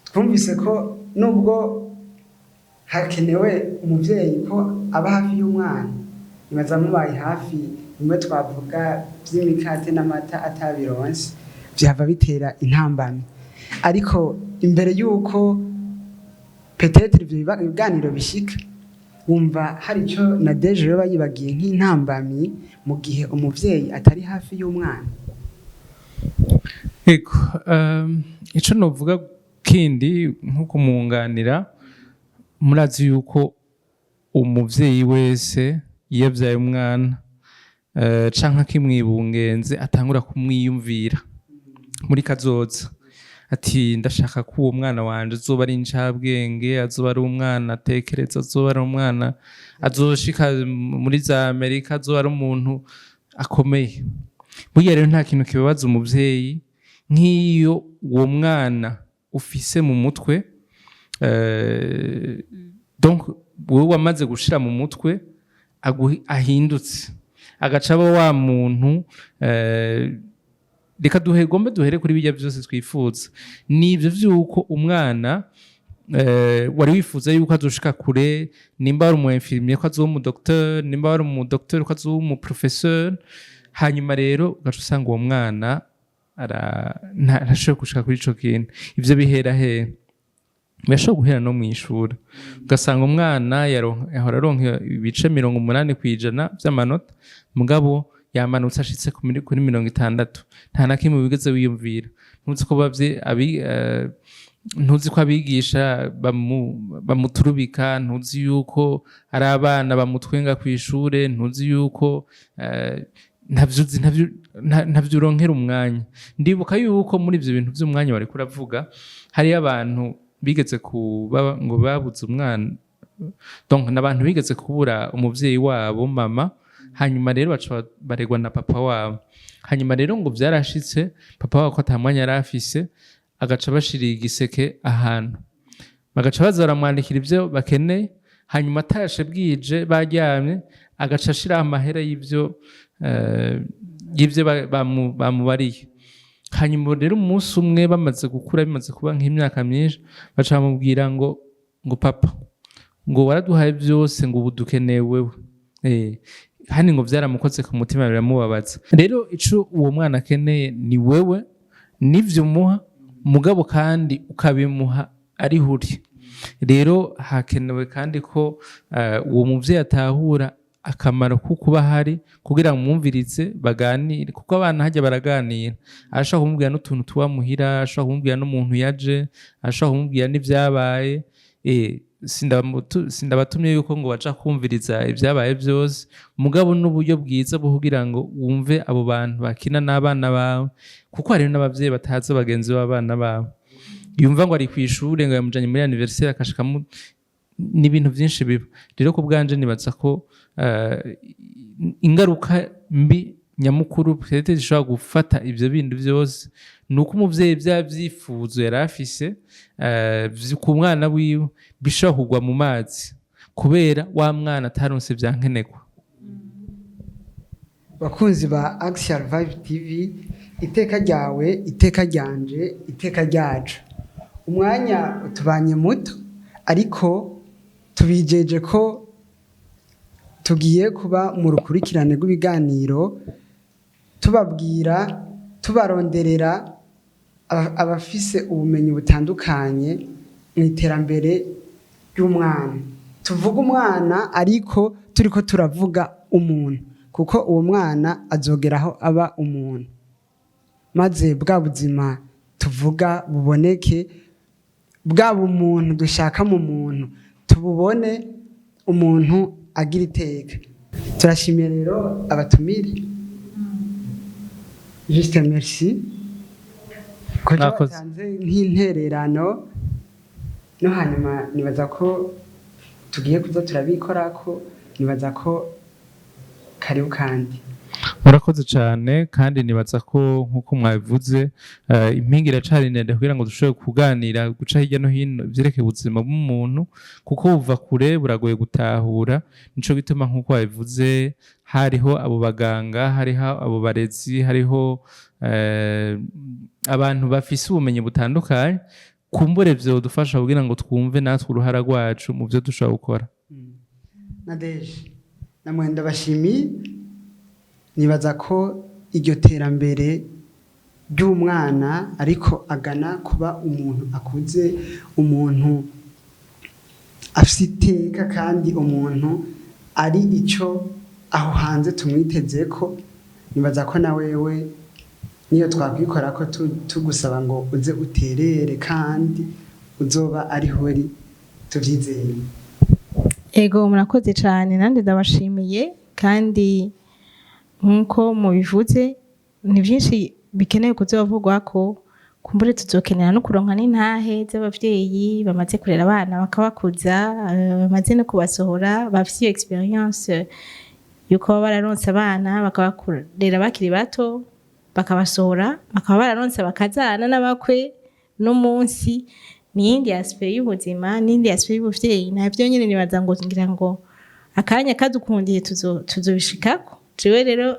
twumvise ko nubwo hakenewe umuvyeyi ko aba hafi y'umwana, nibaza mubaye hafi, bimwe twavuga vy'imikate n'amata atabironse vyava bitera intambamyi. Ariko imbere y'uko peut-être ivyo ibiganiro bishika, wumva hari ico Nadege yoba yibagiye nk'intambamyi mu gihe umuvyeyi atari hafi y'umwana? Ego, ico novuga kindi nko kumwunganira, murazi yuko umuvyeyi wese iyo avyaye umwana canke akimwibungenze atangura kumwiyumvira muri kazoza, ati: "Ndashaka ko uwo mwana wanje azoba ari incabwenge, azoba ari umwana atekereza, azoba ari umwana azoshika muri za Amerika, azoba ari umuntu akomeye." Burya rero nta kintu kibabaza umuvyeyi nk'iyo uwo mwana ufise mu mutwe, donc wowe wamaze gushira mu mutwe, ahindutse agaca aba wa muntu. Reka duhegombe duhere kuri bijya byose twifuza, nivyo vy'uko umwana wari wifuza yuko azoshika kure, nimba wari umu infirmier ko azoba umu docteur, nimba wari umu docteur ko azoba umu professeur. Hanyuma rero ugaca usanga uwo mwana ntashoboye gushika kuri ico kintu. Ivyo bihera hehe? Birashobora guhera no mw'ishuri, ugasanga umwana yahora aronka ibice 80% vy'amanota, mugabo yamanutse ashitse kuri 60. Nta na kimwe wigeze wiyumvira, ntuzi ko ntuzi ko abigisha bamuturubika, ntuzi yuko ari abana bamutwenga kw'ishure, ntuzi yuko ntavyo uzi, ntavyo uronkera umwanya. Ndibuka yuko muri ivyo bintu vy'umwanya wariko uravuga, hariyo abantu bigeze kuba ngo babuze umwana, donc n'abantu bigeze kubura umuvyeyi wabo, mama. Hanyuma rero baca baregwa na papa wabo. Hanyuma rero ngo vyarashitse papa wabo ko ata mwanya yari afise, agaca bashiriye igiseke ahantu, bagaca baza baramwandikira ivyo bakeneye. Hanyuma atashe bwije baryamye, agaca ashiraho amahera y'ivyo bamubariye. Hanyuma rero umunsi umwe bamaze gukura, bimaze kuba nk'imyaka myinshi, baca bamubwira ngo: "Papa," ngo, "waraduhaye byose," ngo, "ubu dukeneye wewe." Hani ngo vyaramukoze ku mutima, biramubabaza. Rero ico uwo mwana akeneye ni wewe n'ivyo umuha, mugabo kandi ukabimuha ari huri. Rero hakenewe kandi ko uwo muvyeyi atahura akamaro ko kuba ahari kugira ngo mwumvirize, baganire, kuko abana hajya baraganira. Arashobora kumubwira n'utuntu tuba muhira, ashobora kumubwira n'umuntu yaje, ashobora kumubwira n'ivyabaye. Sindabatumye yuko ngo baja kumviriza ibyabaye byose, mugabo n'uburyo bwiza bwo kugira ngo wumve abo bantu bakina n'abana bawe, kuko hari n'abavyeyi batazi bagenzi b'abana babo. Yumva ngo ari kw'ishure, ngo yamujanye muri anniversaire, akashikamo n'ibintu byinshi biba. Rero ku bwanje nibaza ko ingaruka mbi nyamukuru peut-être zishobora gufata ivyo bindi vyose ni uko umuvyeyi vya vyifuzo yari afise ku mwana wiwe bishobora kugwa mu mazi kubera wa mwana ataronse vya nkenerwa. Bakunzi ba Axial Vibe TV, iteka ryawe, iteka ryanje, iteka ryacu. Umwanya utubanye muto, ariko tubijeje ko tugiye kuba mu rukurikirane rw'ibiganiro, tubabwira, tubaronderera abafise ubumenyi butandukanye mu iterambere ry'umwana. Tuvuga umwana, ariko turiko turavuga umuntu, kuko uwo mwana azogeraho aba umuntu, maze bwa buzima tuvuga buboneke, bwa bumuntu dushaka mu muntu tububone, umuntu agira iteka. Turashimiye rero abatumire. Juste merci ko Mwakoze. batanze nk'intererano. No hanyuma nibaza ko tugiye kuza turabikorako. Nibaza ko karibu kandi. Murakoze cyane. Kandi nibaza ko nk'uko mwabivuze, impinga iracari ndende kugira ngo dushobore kuganira, guca hirya no hino ivyerekeye ubuzima bw'umuntu, kuko buva kure, buragoye gutahura. Nico gituma, nk'uko wabivuze, hariho abo baganga, hariho abo barezi, hariho abantu bafise ubumenyi butandukanye. Kumbure vyodufasha kugira ngo twumve natwe uruhara rwacu mu vyo dushobora gukora. Nadeje namwe ndabashimiye. Nibaza ko iryo terambere ry'umwana ariko agana kuba umuntu akuze, umuntu afite iteka, kandi umuntu ari icyo aho hanze tumwiteze ko, nibaza ko na wewe niyo twakwikora ko tugusaba ngo uze uterere kandi uzoba ariho uri, tubyizeye. Ego, murakoze cyane. Nanjye ndabashimiye. Kandi nk'uko mubivuze, ni byinshi bikenewe kuzovugwa, ko kumbure tuzokenera no kuronka n'intahe z'abavyeyi bamaze kurera abana bakabakuza, bamaze no kubasohora, bafise iyo expérience yuko baba bararonse abana, bakabakurera bakiri bato, bakabasohora, bakaba bararonse bakazana n'abakwe n'umunsi. N'iyindi aspect y'ubuzima, n'iyindi aspect y'ubuvyeyi. Navyo nyene nibaza ngo ngira ngo akanya kadukundiye tuzobishikako. Jewe rero,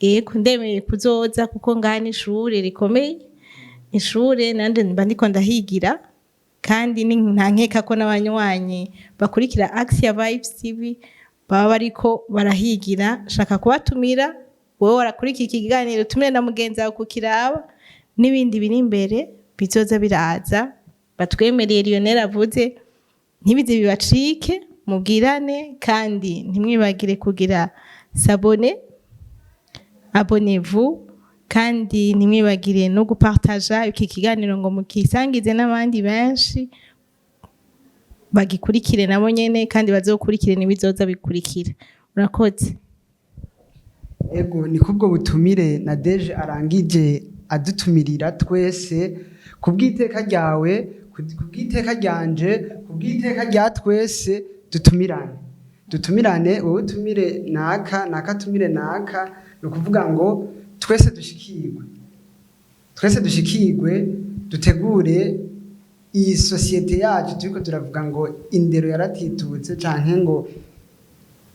yego, ndemeye kuzoza, kuko ngaha n'ishure rikomeye, ishure nanje mba ndiko ndahigira. Kandi nta nkeka ko n'abanywanyi bakurikira Axia Vibes TV baba bariko barahigira. Shaka kubatumira, wowe warakurikira iki kiganiro, utumire na mugenzi wawe kukiraba, n'ibindi biri imbere bizoza biraza batwemereye. Lionel avuze, ntibize bibacike, mubwirane. Kandi ntimwibagire kugira s'abonner, abonnez-vous. Kandi ntimwibagire no gupartaja iki kiganiro ngo mukisangize n'abandi benshi bagikurikire nabo nyene, kandi bazokurikire n'ibizoza bikurikira. Urakoze. Ego, ni kubwo butumire na deje arangije adutumirira twese, kubw'iteka ryawe, kubw'iteka ryanje, kubw'iteka rya twese. Dutumirane, dutumirane, wowe utumire naka, naka atumire naka. Ni ukuvuga ngo twese dushikirwe, twese dushikirwe, dutegure iyi sosiyete yacu. Turiko turavuga ngo indero yaratitutse, canke ngo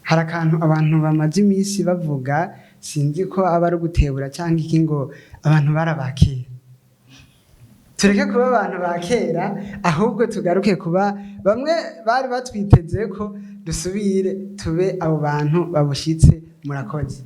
hari akantu abantu bamaze iminsi bavuga, sinzi ko aba ari ugutebura cyangwa iki, ngo abantu barabakera. Tureke kuba abantu ba kera, ahubwo tugaruke kuba bamwe bari batwiteze ko dusubire tube abo bantu babushitse. Murakoze.